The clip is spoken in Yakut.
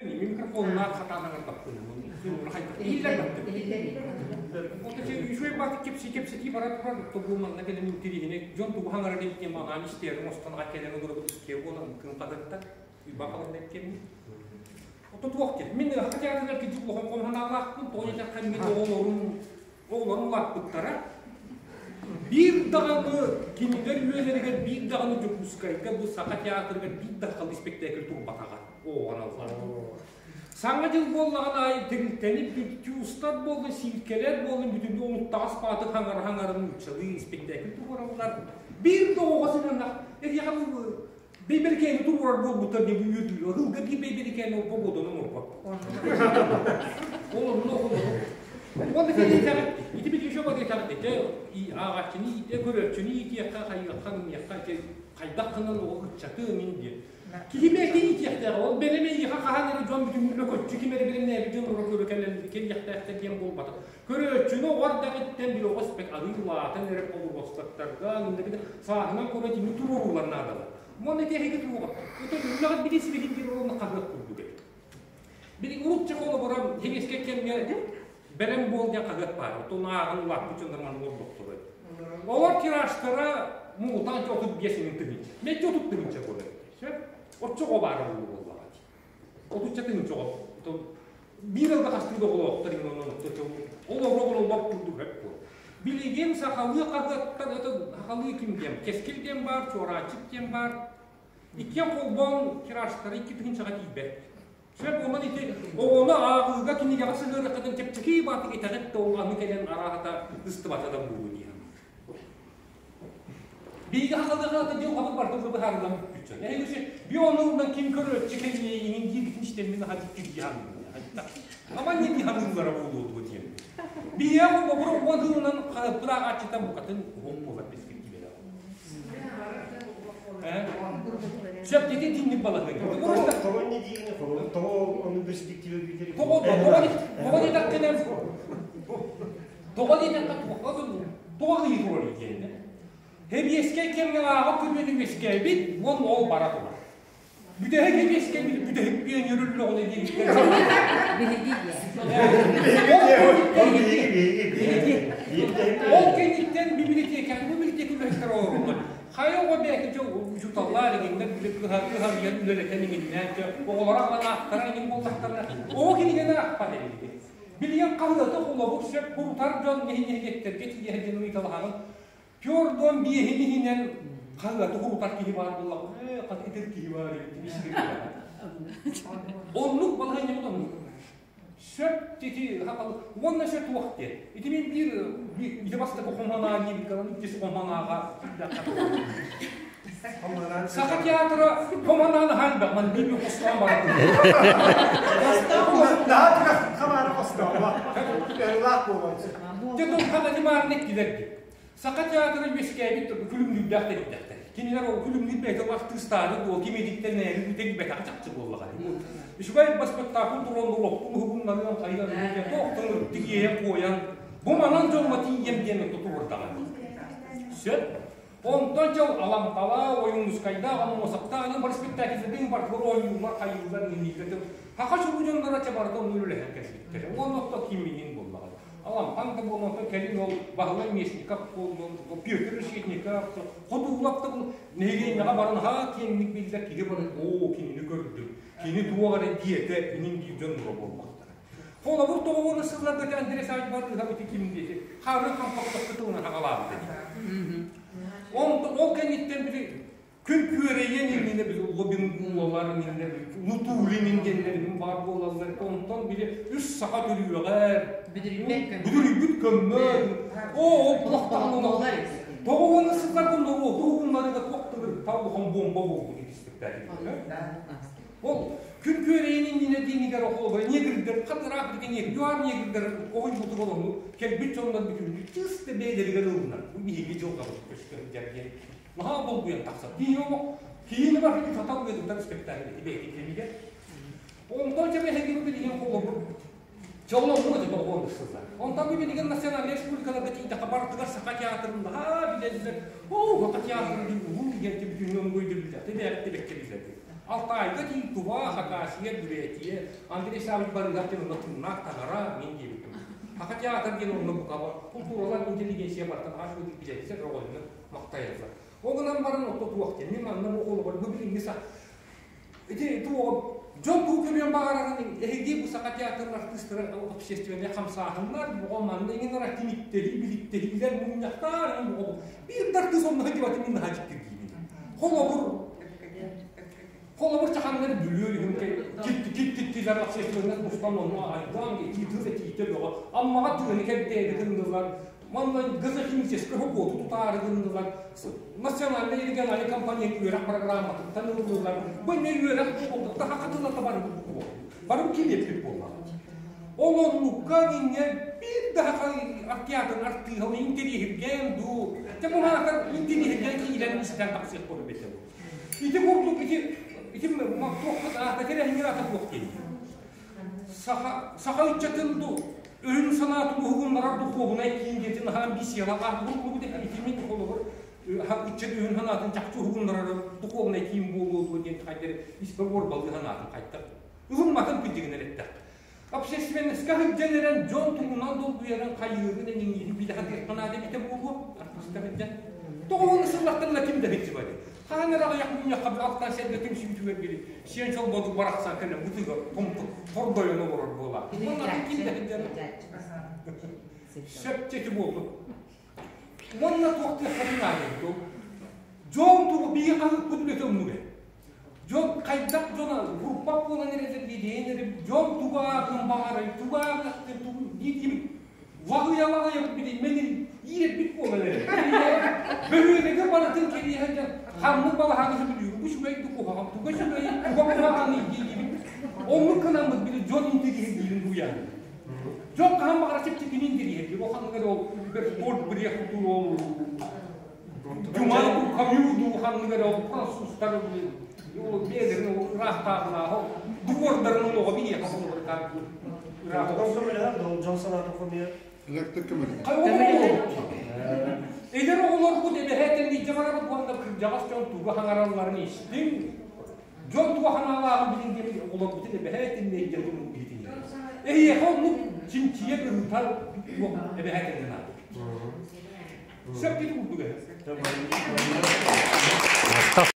Микрофоннаах сатаан аҥарбаппын. Иһиллэр. Үчүгэй баатык кэпсии-кэпсэтии бара турар, тобу манна кэлэн интириэһинэй дьон тугу хаҥарар эбит диэн манаан истиэрин оҥостон аҕай кэлэн олоробут иккиэ буолан кыым хаһыатта уйбаан хаҕында кэммин. Ото туох диэн мин Саха театрыгар кырдьык улахан хомуһанаалаахпын, тоҕо диэтэххэ мин оҕолорум оҕолорум улааппыттара. Биир даҕаны кинилэр үөлэригэр биир даҕаны Дьокуускайга бу Саха театрыгар биир да сахалыы спектакль турбатаҕа оҕоҕон Саҥа дьыл буоллаҕын аайы тэрилтэни тюстар буоллун, сииркэлэр буоллун бүтүннүү омуктаҕас бааты хаҥара-хаҥара нууччалыы испэктээкил туруораллар. Биир да оҕо сыһыаннаах эһиэхэ бэйбэрикээни туруорар буолбуттар диэн үөрдүүлэр. Ыһылга биир бэйбэрикээни оҕо оҥорбот. Ол онно Уонна сириэтэҕит, ити бит еще бадыатаҕыт ити ааҕааччыны көрөөччүнү иитиэххэ, хайыахха, гыныахха, хайдах гынан оҕо ыччаты мин диэн. Киһи бэйэтэ иитиэхтээх, ол бэлэм эйиэхэ хаһан эрэ дьон бүтүннүү көччү ким эрэ бэлэмнээбит дьон оро көрө кэлиэхтээхтэр диэн буолбатах. Көрөөччүнү оҕо эрдэҕиттэн били оҕо испэт арыы улаатан эрэр полуостаттарга, сааһынан көрөн итини туруоруулар наадалар. Уонна ити эһиги туруоҕа. Ото үлэҕит били сибиһин диэн уонна хаһыат курдук эбит. Били урут чехолоборон химическэй кэмҥэ бэлэм буол диэн хаһыат баар. Оттон ааҕан улааппыт дьоннор манна олорбохторо. Олор тиражтара муҥутаан 35 мин тыһыынча. Мэлдьи 30 тыһыынча буолар. Сөп? Оччоҕо баара буоллаҕа дии. Отучча тыһыынча оҕо. Биир ылга хастыы да оҕолоохтор ол оҕолор курдук хөп буол. Билигин сахалыы хаһыаттар это сахалыы ким диэн Кэскил диэн баар, Чуораанчык диэн баар. Иккиэн холбоон тиражтара 2 тыһыынчаҕа тиийбэт. Сөп онон ити оҕону ааҕыыга кинигэҕэ сыһыарыаххытын чэпчэки баатык итэҕит да ол аны кэлэн арааһата ыстыбата да буолуо дии саныыр. Биһиги хахалыаҕа дьылҕабыт барыта быһаарыллан бүппүт. Эһиги би ону ким көрөөччү кэлиэйиҥин дииргитин истэммин аха дии саныыбын. Аман не дии саныыллара буолуо дуо диэн. Биһиэхэ холобура уон сылынан бырааҕааччыта букатын уһун буолар перспективэлээх. Сөп ити тинник балаһыанньа. Тоҕо инньэ диигини тоҕо ону перспектива биитери Тоҕо тоҕо тоҕо диэтэххинэ тоҕо диэтэххэ тоҕо ыйы турар диэн. Хэбиэскэй кэмҥэ ааҕа күнүн үөскээбит уон ол бара турар. Бүтэһик хэбиэскэй бүтэһик пионер өллөҕүнэ диэбиттэр. Биһиги Ол кэнниттэн бибилитиэкэ, бу библиотека үлэһиттэрэ олороллор. Хайа оҕо бэйэтэ дьэ учууталлар иҥиннэр били кыһарыйан үлэлэтэн иҥиннээн дьэ оҕолоро аҕалан аахтара иҥин буоллахтарына оҕо кинигэни аахпат эбит. Билигин хаһыаты холобур сөп курутар дьон нэһилиэктэргэ тиийэ диэн ыйыталаһаҕын Пёрдон биэһин иһинэн хаһыаты курутар киһи баар буоллаҕына ээ хат итир киһи баар эбит Оннук балаһыанньабыт оннук. Сөп ити уонна сөп туох диэн. Ити мин биир ити бастакы хоманаа диэбит гынан иккис хоманааҕа Саха театра хоманааны хаалбах ман биир хостоон баран. Дьэ тон хана эттилэр Саха театра үөскээбит күлүмнүүрдээх тэрилтэхтэр. Кинилэр ол күлүмнүүр бэйэтэ артыыстаары дуо, ким эдиттэн нээри бүтэрбэтэҕэ чахчы буоллаҕа. Үчүгэй баспыттаахын туран олохпун уһугуннарыан хайыан диэн туохтан тигиэйэн куойан бу манан дьоҥҥо тиийэм диэн тутуурдаҕа. Сөп. Онтон дьыл Алампала, Ойуунускайдаах, Аммосовтаах аны бары спектакльдарын барытыгар оонньууллар, хайыыллар, иҥнииллэр. Хаха чулуу дьонноро чэ барыта онно үлэлэһэн кэлбиттэрэ. Уонна оттон кимминин буоллаҕа. Алампаҥ да буолуон, кэлин ол Баһылай Местников буоллун, Петр Решетников, Хотуулап да бу нэһилиэнньэҕэ баран аһаа киэҥник биллэр киһи баран оо кинини көрдүм, кини туох эрэ диэтэ инин диир дьонноро буолбахтара. Холобур, тоҕуону сылларга Андрей Савич Барыыһап ити ким диэти хаарыан хампахтаппы тылынан аҕалаабыта дии. Ол кэнниттэн били Күн күөрэйиэн иннинэ били Лобингулалар иннинэ Лутулин диэннэрин баар буолаллар. Онтон били үс саха төрүөҕэр бүдүрүйбүт көммөт. Оо, олохтоҕун тоҕо уонна сылларга норуоту уһугуннарыыга туох да улахан бомба буолбут ити спектакль. Ол күн күөрэйин иннинэ диэнигэр оҕолор негрдэр хатыраах билген юар негрдэр оҕойбутук олону кэлбит дьоннор бүтүннүү тыс да бэйэлэригэр ылынар. Бу биһиги дьылҕабыт көстөр диэн Наһаа долгуйан тахсар. Киһи олох киһини бар сатал ыытыллар спектакль ити бэйэтин кэмигэр. Онтон чэ биһиги билигин холобур дьоллонуу этэ тоҕуон сыллар. Онтон бу билигин национальнай республикаларга тиийдэххэ барытыгар Саха театрын наһаа билэллэр. Оо, Саха театрын диэн улуу диэн бүтүннүү өйдөбүллээх. Тибэккэ билэллэр. Алтаайга тиий Тува, Хакасия, Бүрэтия, Андрей Саввич Барыгар диэн онно тыыннаах таҥара мин диэбитим. Саха театр диэн онно букаба культуралар интеллигенция бартан ааш үгүс билэллэр оҕонньор махтайаллар. Ол гынан баран отто туох диэн мин манна бу оҕолорго бу билиҥҥи сах ити туох дьон туу көрүөн баҕарарын эһиги бу саха театрын артыыстара общественнай хамсааһыннар буҕа манна иҥин ара тиниктэһии биликтэһиилэр мунньахтаар биир да артыыс онно сылдьыбатын мин наһаа дьиктиргиибин. Холобур Холобур чаханнар Бүлүү иһин киттилэр общественность мустан онно айдаан этиитин этиитэ бөҕө. Аммаҕа тыаны кэрдээри гыннылар, манна газохимическай хокуоту тутаары гыннылар, национальнай региональный компонент үөрэх программатыттан ыллылар. Бу эмиэ үөрэх хатылата бары бары килиэппит буоллаҕа. Ол оннукка инньэ биир да театрын артыыһа интэриэһиргээн дуу, дьэ бу интэриэһиргээн киирэн истэн тахсыах буолуо этэ. Ити курдук ити ити туохпут аата тэрээһиҥҥэ аата туох диэн. Саха саха ыччатын ду өйүн санаатын уһугуннарар духуобунай киин диэтин наһаа амбициялаах аат булбут ити мин холобур ыччат өйүн санаатын чахчы уһугуннарар духуобунай киин буолуо дуо диэн хайдар испэр уорбалыы санаатын хайдах ылымматын кырдьыгын эрэттэх. Общественноска сылдьан эрэн дьон тугунан долгуйарын хайыырын эҥиҥиирин билэ сатыахха наада эбитэ буолуо артыыска сылдьан. Тоҕо уонна сыллартан ким да сылдьыбат. Хаһан эрэ аҕыйах мунньахха алтан сэргэ түмсүүтүгэр били сиэн чолбодук барахсан кэлэн бытыга томтук тордойон олорор буолаа. Уонна ким да сылдьар. Сөп чэки буоллун. Уонна туох тыаххатын наада Дьон тугу биһи хаһыппыт үлэтэ оннук Дьон хайдах дьоно группа буолан эрэллэр диэйэн эрэ дьон тугу ааҕыан баҕарай, тугу ааҕыахтын тугу диэтибит. Лаҕыйа-лаҕыйабыт билиммэн иирэрбит буолан эрэр. Бөһүөлэгэ барытын кэриэһэ дьон ханнык балаһаны сөбүлүүр, бу үчүгэй да куһаҕан, туга үчүгэй, туга куһаҕаный диэтибит. Оннук гынаммыт били дьон интэриэһиргиирин дуйан. Дьон хаһан баҕарар чэпчэкини интэриэһиргиир. Ол ханнык эрэ ол Бертольд Брехт ол Дюма Камю дуу ханнык эрэ ол французтар ол бэйэлэрин ол ыраахтааҕылааҕы дуордарын олоҕо биһиэхэ холобурдаан Дьон санаатын хомуйар. Электр көмөлөһөр. Эдэр оҕолорбут эбэһээтэн илдьэ барабыт уонна кырдьаҕас дьон тугу хаҥаралларын истиҥ. Дьон туга ханаалааҕын билин диэн оҕолорбутун эбэһээтин илдьэ иһитиннэр. Эһиэхэ оннук чинчийэр ырытар эбэһээтиннэн аатыр. Сөп кити курдук.